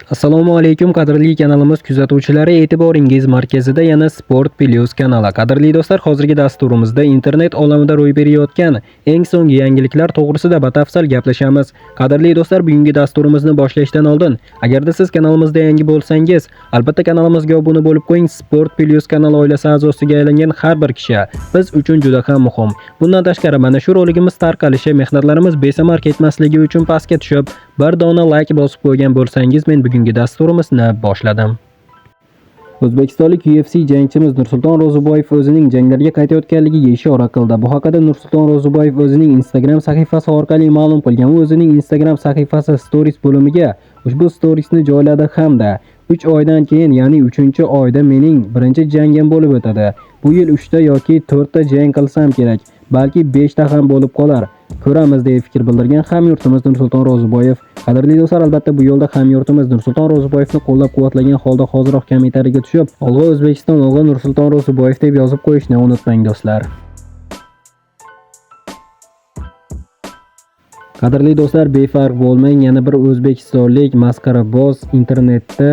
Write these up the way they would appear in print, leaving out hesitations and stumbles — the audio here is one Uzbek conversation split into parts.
Assalomu alaykum qadrli kanalimiz kuzatuvchilari, e'tiboringiz markazida yana Sport Plus kanali. Qadrli do'stlar, hozirgi dasturimizda internet olamida ro'y berayotgan eng so'nggi yangiliklar to'g'risida batafsil gaplashamiz. Qadrli do'stlar, bugungi dasturimizni boshlashdan oldin, agarda siz kanalimizda yangi bo'lsangiz, albatta kanalimizga obuna bo'lib qo'ying. Sport Plus kanali oilasi a'zosiga aylangan har bir kishi biz uchun juda ham muhim. Bundan tashqari, mana shu roligimiz tarqalishi, mehnatlarimiz besamar ketmasligi uchun pastga tushib, bir dona like bosib qo'ygan bo'lsangiz, men bugungi dasturimizni boshladim. O'zbekistonlik UFC jangchimiz Nursulton Ro'ziboyev o'zining janglarga qaytayotganligiga ishora qildi. Bu haqida Nursulton Ro'ziboyev o'zining Instagram sahifasi orqali ma'lum qilgan. U o'zining Instagram sahifasi Stories bo'limiga ushbu storiesni joyladi hamda 3 oydan keyin, ya'ni 3-oyda mening birinchi jangim bo'lib o'tadi. Bu yil 3 ta yoki 4 ta jang qilsam kerak, balki 5 ta ham bo'lib qolar. Ko'ramiz deya fikr bildirgan hamyurtimiz Nursulton Ro'ziboyev. Qadrli do'stlar, albatta bu yo'lda hamyurtimiz Nursulton Ro'ziboyevni qo'llab-quvvatlagan holda hoziroq kommentariyaga tushib, "Olg'a O'zbekiston, olg'a Nursulton Ro'ziboyev" deb yozib qo'yishni unutmang do'stlar. Qadrli do'stlar, befarq bo'lmang, yana bir o'zbekistonlik masxaraboz internetda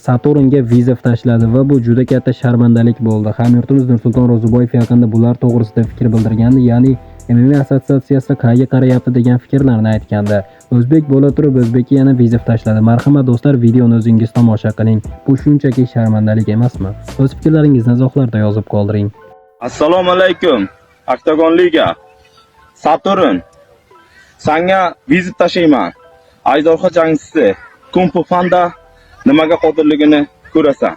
Saturnga vizov tashladi va bu juda katta sharmandalik bo'ldi. Hamyurtimiz Nursulton Ro'ziboyev yaqinda bular to'g'risida fikr bildirgandi, ya'ni MMA assotsiatsiyasi qayerga qarayapti degan fikrlarni aytgandi. O'zbek bo'la turib o'zbekka yana vizov tashladi. Marhamat do'stlar, videoni o'zingiz tomosha qiling. Bu shunchaki sharmandalik emasmi? O'z fikrlaringizni izohlarda yozib qoldiring. Assalomu alaykum. Oktagon Liga. Saturn. Sanga vizit tashlayman. Ajdorha jangchisi Kung Fu Panda nimaga qodirligini ko'rasan.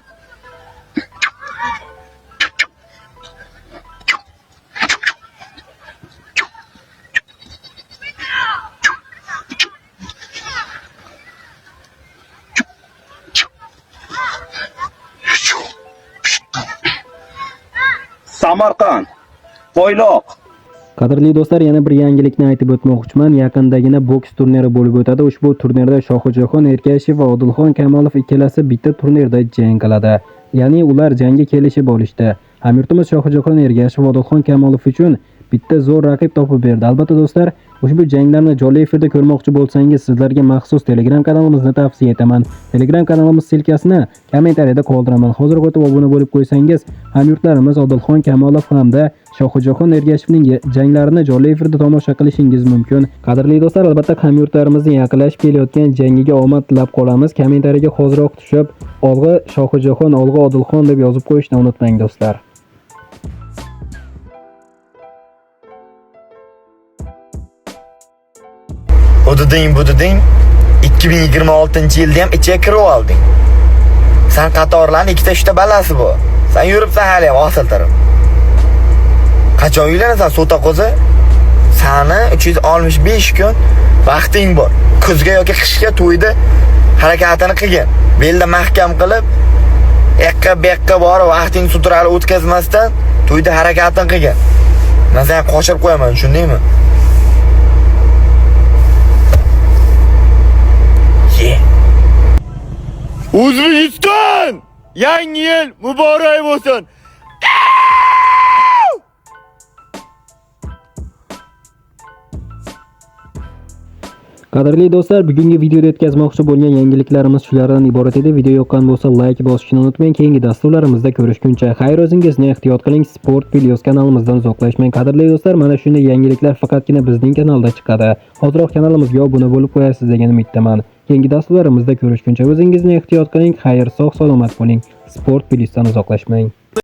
Samarqand. Poyloq. Qadrli do'stlar, yana bir yangilikni aytib o'tmoqchiman. Yaqindagina boks turniri bo'lib o'tadi. Ushbu turnirda Shohijahon Ergashev va Odilxon Kamolov ikkalasi bitta turnirda jang qiladi. Ya'ni ular jangga kelishib olishdi. Hamyurtimiz Shohijahon Ergashev Odilxon Kamolov uchun bitta zo'r raqib topib berdi. Albatta do'stlar, ushbu janglarni jonli efirda ko'rmoqchi bo'lsangiz, sizlarga maxsus Telegram kanalimizni tavsiya etaman. Telegram kanalimiz silkasini kommentariyada qoldiraman. Hozir o'tib obuna bo'lib qo'ysangiz, hamyurtlarimiz Odilxon Kamolov hamda Shohijahon Ergashevning janglarini jonli efirda tomosha qilishingiz mumkin. Qadrli do'stlar, albatta hamyurtlarimizning yaqinlashib kelayotgan jangiga omad tilab qolamiz. Kommentariyaga hoziroq tushib, olg'a Shohijahon, olg'a Odilxon deb yozib qo'yishni unutmang do'stlar. Ududing bududing 2026-yilda ham ichiga kirib olding. San qatorlarni ikkita uchta balasi bu. San yuribsan hali ham osiltirib. Qachon uylanasan so'ta qo'zi? Sani 365 kun vaqting bor. Kuzga yoki qishga to'yda harakatini qilgin. Belda mahkam qilib, yoqqa bu yoqqa borib vaqtingni sudrali o'tkazmasdan to'yda harakatini qilgin. Men seni qochirib qo'yaman, tushundingmi? O'zbekiston! Yangi yil muborak bo'lsin! Qadrli do'stlar, bugungi videoda yetkazmoqchi bo'lgan yangiliklarimiz shulardan iborat edi. Video yoqqan bo'lsa like bosishni unutmang. Keyingi dasturlarimizda ko'rishguncha xayr, o'zingizni ehtiyot qiling. Sport Plus kanalimizdan uzoqlashmang. Qadrli do'stlar, mana shunday yangiliklar faqatgina bizning kanalda chiqadi. Hoziroq kanalimizga obuna bo'lib qo'yasiz degan umiddaman. Keyingi dasturlarimizda ko'rishguncha o'zingizni ehtiyot qiling. Xayr, sog' salomat bo'ling. Sport Plusdan uzoqlashmang.